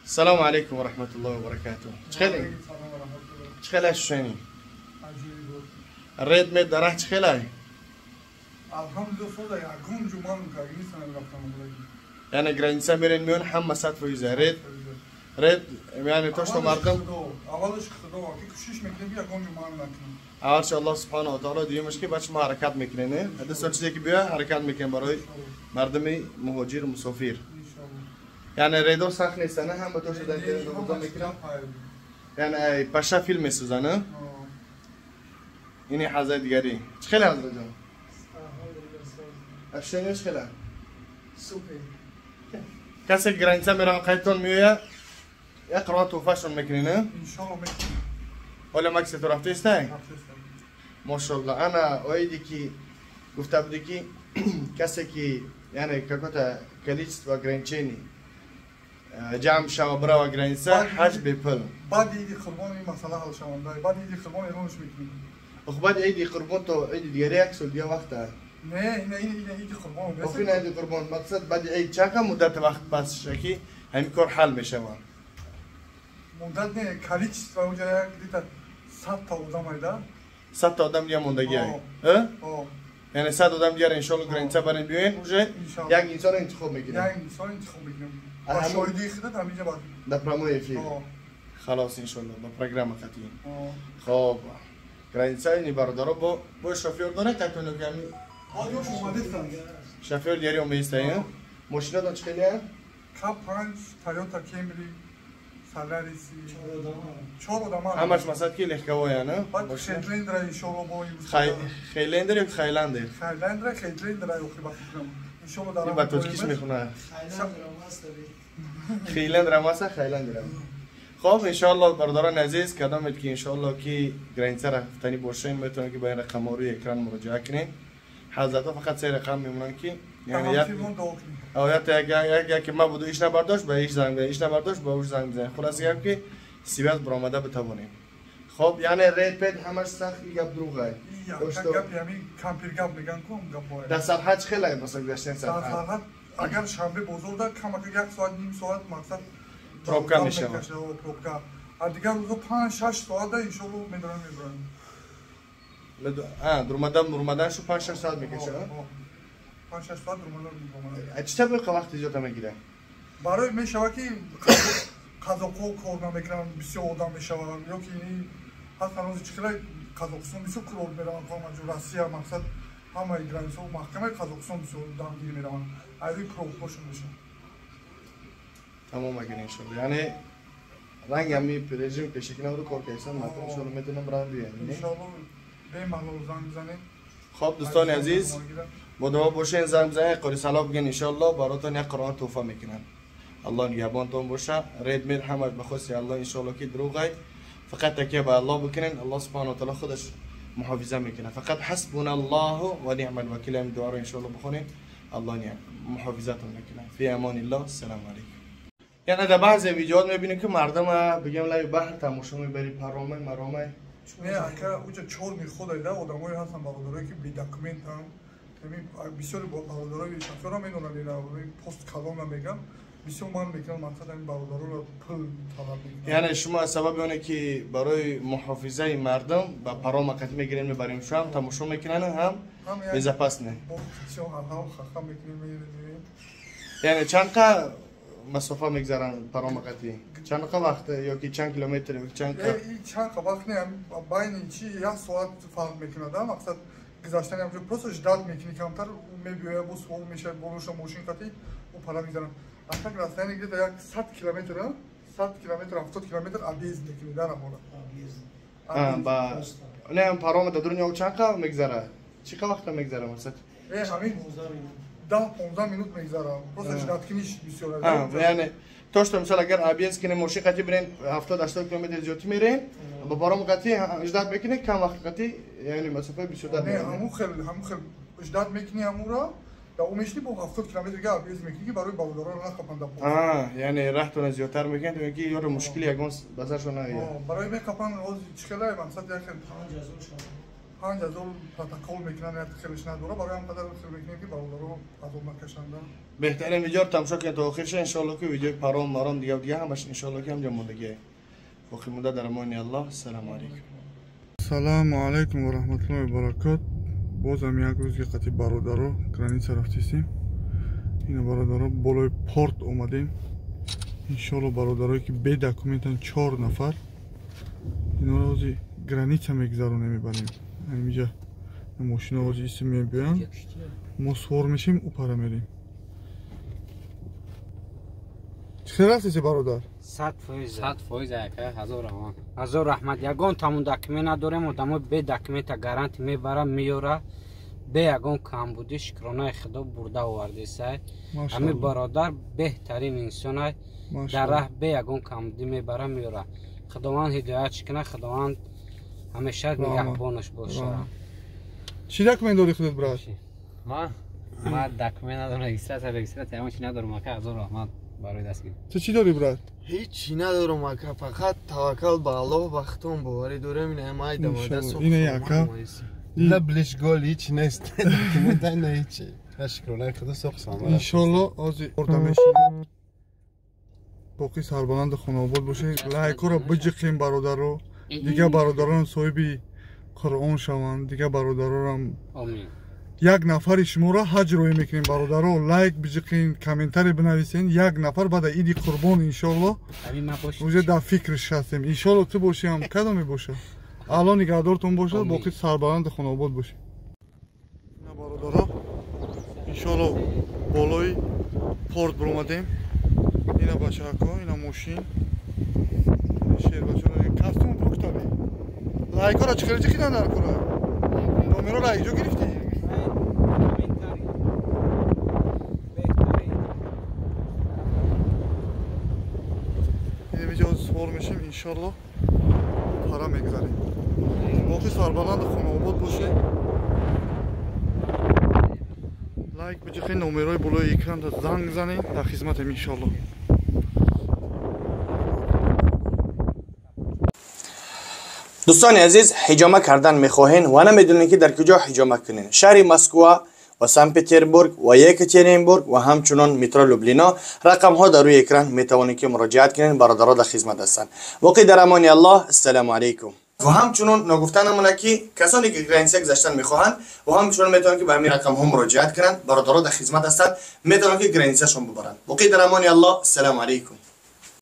السلام عليكم ورحمة الله وبركاته. چخيلي؟ چخيلي شوشاني؟ الريد ميد دراه چخيلي؟ الحمد لله صودا يعقوم جمان كاغنيس انا رفتم. يعني граница میرن میون همه صد فیزه رید رید یعنی تو شما مردم اولش خدا که کوشش میکنیم بیا گم جمان نکنیم. اولش الله سبحانه و تعالی دیمش که بچ ما حرکت میکنه دست چیزی که بیا حرکت میکنه برای مردم مهاجر مسافر. یعنی ریدو سخت نیست نه هم تو شدن که میکنم یعنی پشا فیلم میسوزنه اینی حزای دیگری. خیلی حضرت جان افشانیش خیلی سوپر. کسی که граница میرن قیدتون میویه یک قرآن توفهشون میکنی نه؟ انشالله میکنی. حالا مکس تو رفته ایسته؟ ماشاءالله. انا اویدی که گفته بودی که کسی که یعنی какое-то количество ограничений جمع شوه برای و граница حج به پل. بعد عید قربان این مسئله حل شونده. بعد عید قربان اعلانش میکنیم. خب بعد عید قربان تو عید دیگری یک سال دیگه وقته. نه نه این عید قربان. خب این عید قربان مقصد بعد عید چقدر مدت وقت پس که همین کار حل میشه. مدت نه количество اونجا یک دیتا 100 تا آدم ایده. 100 تا آدم دیگه موندگی ای. یعنی 100 آدم دیگه ان شاء الله граница برین بیاین اونجا یک انسان انتخاب میکنیم. یک انسان انتخاب میکنیم. با شاهدی خودت همینجا بعد. در прямой эфир. خلاص ان شاء الله با программа خطی. خب граница این برادرها با شوفر داره کتونو کمی. شوفر دیگری اومده ماشیناتون چخیلیه؟ K5 Toyota Camry Solaris 4 آدم همش مثلا که легковой نه؟ بعد خیلندر ان شاء الله با خیلندر یا خیلندر؟ خیلندر خیلندر یا خیلی بفکرم ان شاء الله این با ترکیش میخونه. خیلندر هم هست. خیلندر هم هست خیلندر. خب ان شاء الله برادران عزیز کدامت که ان شاء الله که граница رفتنی باشین میتونن که با این رقم روی اکران مراجعه کنین. حضرت فقط سه رقم میمونن که یعنی یک او یا یک که ما بودو ایش نبرداشت به ایش زنگ بزن ایش نبرداشت به اوش زنگ بزن. خلاص گپ که سیبت برآمده بتوانیم. خب یعنی رید پد همش سخت گپ دروغه. گپ یعنی کامپیر گپ میگن کوم گپ. در سرحد خیلی مثلا گذشتن سرحد اگر شنبه بازار در کم یک ساعت نیم ساعت مقصد пробка میشه. пробка. دیگر روزا 5 6 ساعت ان شاء الله میدارن میبرن. درمدن شو 5 6 ساعت میکشه. 5 6 ساعت درمدن میکنه. چه طبق وقت زیاد میگیره؟ برای میشوه که قزاق‌ها کار نمیکنن بسیار آدم میشوه یا که اینی هست هنوز چخیلی قزاقستان بسیار کلوب میرن همه روسیه مقصد همه граница محکمه قزاقستان بسیار دمگیری میرن از این пробка شون میشه. تمام اگر انشالله یعنی رنگ همی رژیم پیشکی نبوده کار کردن مردم انشالله میتونم برن بیان انشالله به مالو زنگ بزنین. خب دوستان عزیز با دعا باشین زنگ بزنین قاری سلام بگین انشالله براتون یک قرآن تحفه میکنن. الله نگهبانتون باشه. رید مید همش بخواستی الله انشالله که دروغه فقط تکیه به الله بکنین. الله سبحانه و تعالی خودش محافظه میکنه. فقط حسبنا الله و نعم الوکیل این دعا رو انشالله بخونین الله محافظتون میکنه. فی امان الله. السلام علیکم. یعنی در بعضی ویدیوها میبینیم که مردم بگم لای بحر تماشا میبری پرامه مرامه. نه اکا اونجا چور میخواد ایده آدمایی هستن برادرایی که بی document هم بسیار برادرای شفیرا میدونن اینا پست کلام میگم بسیار من میکنم مقصد این برادرا رو پول طلب میکنن. یعنی شما سبب اونه که برای محافظه مردم با پرام قطع میگیریم میبریم شو هم تماشا میکنن هم безопасны. یعنی چند تا مسافه میگذرن پرام قطعی چند تا وقت یا که چند کیلومتر یا چند تا چند تا وقت نه بین چی یک ساعت فرق میکنه دا مقصد گذشتن همجور просто ждать میکنی کمتر میبیه بو سوال میشه بروش ماشین قطعی و پرا میگذرن. اصلا расстояние где-то як 100 километр 100 километр 70 километр объезд میکنی در همون با نه پرام در دنیا چند تا میگذره چی وقت میگذره مثلا همین 10 15 минут میگذره просто ждать کنیش بسیار. یعنی то что مثلا اگر объезд کنیم ماشین قطعی برین 70 80 کیلومتر زیادی میرین با پرام قطعی ждать میکنی کم وقت قطعی یعنی مسافه بسیار نه همون خیلی همون خیلی ждать میکنی همون را دا او میشنی با 70 کیلومتر دیگه объезд میکنی که برای برادران نخپند. یعنی راهتون زیادتر میکنی تو اینکه یارو مشکلی یگان بسرشون نیاد برای میخپند روز چخله مقصد یک 5000 протокол мекунанд, як хелеш надора, барои ҳам қадар хел мекунем ки бародаро азоб накашанд. Беҳтарин видеоро тамошо кунед то охирша, иншоалло ки видеои паром маром дига дига ҳамаш иншоалло ки ҳамҷо мондагие. Боқӣ монда дар амони Аллоҳ. Ассалому алайкум. Салому алайкум ва раҳматуллоҳи ва баракот. Бозам як рӯзи қати бародаро граница рафтистем. Ина бародаро болои порт омадем. Иншоалло бародарое ки бе документан 4 нафар, инора ҳози граница мегзаронем, мебарем. Ҳаминҷа мошино ҳози исти мебиёянд, мо сувор мешем, ӯ пара мерем. Чӣ хел рафтеси бародар? 100%. 100% ака, ҳазор раҳмат. Ҳазор раҳмат. Ягон тамон документ надорем, одамо бе документа гаранти мебара, меёра. Бе ягон камбудӣ шукронаи худо бурда овардесай. Ҳамин бародар беҳтарин инсонай. Дар раҳ бе ягон камбудӣ мебара, меёра. Худованд ҳидоятш кунад, Худованд ҳамеша нигаҳбонаш бошад. Чӣ документ дорӣ худат, брат? Ман документ надорам, регистрация ягон чӣ надорам ака, ҳазор раҳмат барои дастгирӣ. Ту чӣ дорӣ, брат? Ҳеҷ надорам ака, фақат таваккал ба Аллоҳ, ба худтон боварӣ дорем. Ина майда майда Иншалло. Ина ака. На блиш гол ҳеҷ нест. Документ на ҳеҷ. На шукронаи худо соқ саломат. Иншалло ҳозир орда мешинем. Боқӣ сарбаланду хонаобод бошед. Лайкҳоро биҷиқем бародаро. Дигар бародарон соҳиби Қуръон шаванд, дигар бародарорам. Омин. Як нафари шуморо ҳаҷ роҳӣ мекунем бародаро. Лайк биҷиқин, комментарий бинависен. Як нафар баъд иди қурбон иншоалло уже дар фикрш ҳастем. Иншоалло ту бошӣ ҳам кадоме боша. Алло нигаҳдортон бошад, боқӣ сарбаланду хонаобод бошед. Ина бародаро, иншоалло болои порт биромадем. Ина бачаҳако, ина мошин. Шербачаҳо кастум пуктаби. Лайкҳоро чӣ хел ҷиқидан дар кора? Номероро иҷо гирифтӣ? Инҷо сувор мешем, иншоалло пара мегзарем. Боқӣ сарбаланду хонаобод бошед. Лайк биҷиқед, номерои болои экран занг занед, дар хизматем иншоалло. Дӯстони азиз, ҳиҷома кардан мехоҳен ва намедонед ки дар куҷо ҳиҷома кунед. Шаҳри Москва ва Санкт-Петербург ва Екатеринбург ва ҳамчунон метро Люблино рақамҳо дар рӯи экран метавонед ки муроҷиат кунед. Бародаро дар хизмат ҳастанд. Боқӣ дар амони Аллоҳ. Ассалому алайкум. Ва ҳамчунон ногуфта намонад ки касоне ки граница гузаштан мехоҳанд ва ҳамчунон метавонанд ки ба ҳамин рақамҳо муроҷиат кунанд. Бародаро дар хизмат ҳастанд, метавонанд ки границашон бубаранд. Боқӣ дар амони Аллоҳ. Ассалому алайкум.